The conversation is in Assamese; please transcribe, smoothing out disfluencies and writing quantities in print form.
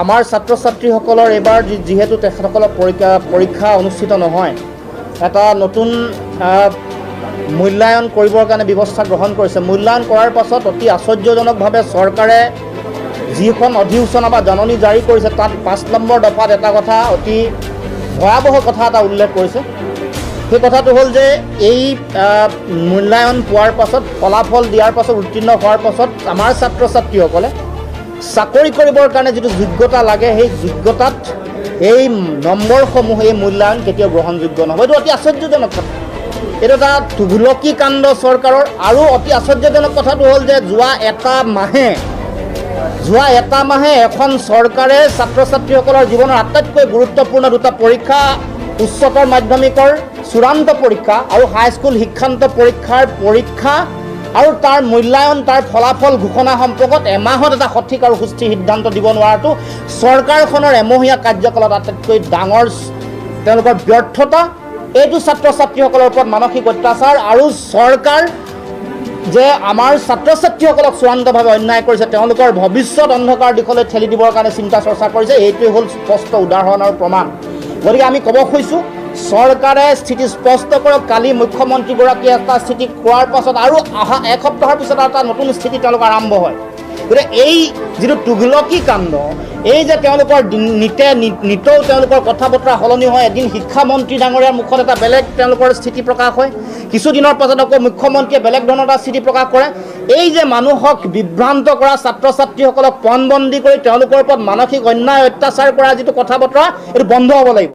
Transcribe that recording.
আমাৰ ছাত্ৰ ছাত্ৰীসকলৰ এইবাৰ যিহেতু তেখেতসকলৰ পৰীক্ষা অনুষ্ঠিত নহয়, এটা নতুন মূল্যায়ন কৰিবৰ কাৰণে ব্যৱস্থা গ্ৰহণ কৰিছে। মূল্যায়ন কৰাৰ পাছত অতি আশ্চৰ্যজনকভাৱে চৰকাৰে যিখন অধিসূচনা বা জাননী জাৰি কৰিছে, তাত 5 নম্বৰ দফাত এটা কথা, অতি ভয়াৱহ কথা এটা উল্লেখ কৰিছে। সেই কথাটো হ'ল যে এই মূল্যায়ন পোৱাৰ পাছত, ফলাফল দিয়াৰ পাছত, উত্তীৰ্ণ হোৱাৰ পাছত আমাৰ ছাত্ৰ ছাত্ৰীসকলে চাকৰি কৰিবৰ কাৰণে যিটো যোগ্যতা লাগে, সেই যোগ্যতাত এই নম্বৰসমূহ, এই মূল্যায়ন কেতিয়াও গ্ৰহণযোগ্য নহ'ব। এইটো অতি আশ্চৰ্যজনক কথা। এইটো এটা তুঘলকী কাণ্ড চৰকাৰৰ। আৰু অতি আশ্চৰ্যজনক কথাটো হ'ল যে যোৱা এটা মাহে এখন চৰকাৰে ছাত্ৰ ছাত্ৰীসকলৰ জীৱনৰ আটাইতকৈ গুৰুত্বপূৰ্ণ দুটা পৰীক্ষা, উচ্চতৰ মাধ্যমিকৰ চূড়ান্ত পৰীক্ষা আৰু হাইস্কুল শিক্ষান্ত পৰীক্ষাৰ পৰীক্ষা আৰু তাৰ মূল্যায়ন, তাৰ ফলাফল ঘোষণা সম্পৰ্কত এমাহত এটা সঠিক আৰু সুস্থিৰ সিদ্ধান্ত দিব নোৱাৰাটো চৰকাৰখনৰ এমহীয়া কাৰ্যকালত আটাইতকৈ ডাঙৰ তেওঁলোকৰ ব্যৰ্থতা। এইটো ছাত্ৰ ছাত্ৰীসকলৰ ওপৰত মানসিক অত্যাচাৰ আৰু চৰকাৰ যে আমাৰ ছাত্ৰ ছাত্ৰীসকলক চূড়ান্তভাৱে অন্যায় কৰিছে, তেওঁলোকৰ ভৱিষ্যত অন্ধকাৰ দিশলৈ ঠেলি দিবৰ কাৰণে চিন্তা চৰ্চা কৰিছে, এইটোৱে হ'ল স্পষ্ট উদাহৰণ আৰু প্ৰমাণ। গতিকে আমি ক'ব খুজিছোঁ, চৰকাৰে স্থিতি স্পষ্ট কৰক। কালি মুখ্যমন্ত্ৰীগৰাকীয়ে এটা স্থিতি কোৱাৰ পাছত আৰু অহা এসপ্তাহৰ পিছত আৰু এটা নতুন স্থিতি তেওঁলোকৰ আৰম্ভ হয়। গতিকে এই যিটো তুঘলকী কাণ্ড, এই যে তেওঁলোকৰ নিতে নিতৌ তেওঁলোকৰ কথা বতৰা সলনি হয়। এদিন শিক্ষামন্ত্ৰী ডাঙৰীয়াৰ মুখত এটা বেলেগ তেওঁলোকৰ স্থিতি প্ৰকাশ হয়, কিছুদিনৰ পাছত আকৌ মুখ্যমন্ত্ৰীয়ে বেলেগ ধৰণৰ এটা স্থিতি প্ৰকাশ কৰে। এই যে মানুহক বিভ্ৰান্ত কৰা, ছাত্ৰ ছাত্ৰীসকলক পণবন্দী কৰি তেওঁলোকৰ ওপৰত মানসিক অন্যায় অত্যাচাৰ কৰা যিটো কথা বতৰা, এইটো বন্ধ হ'ব লাগিব।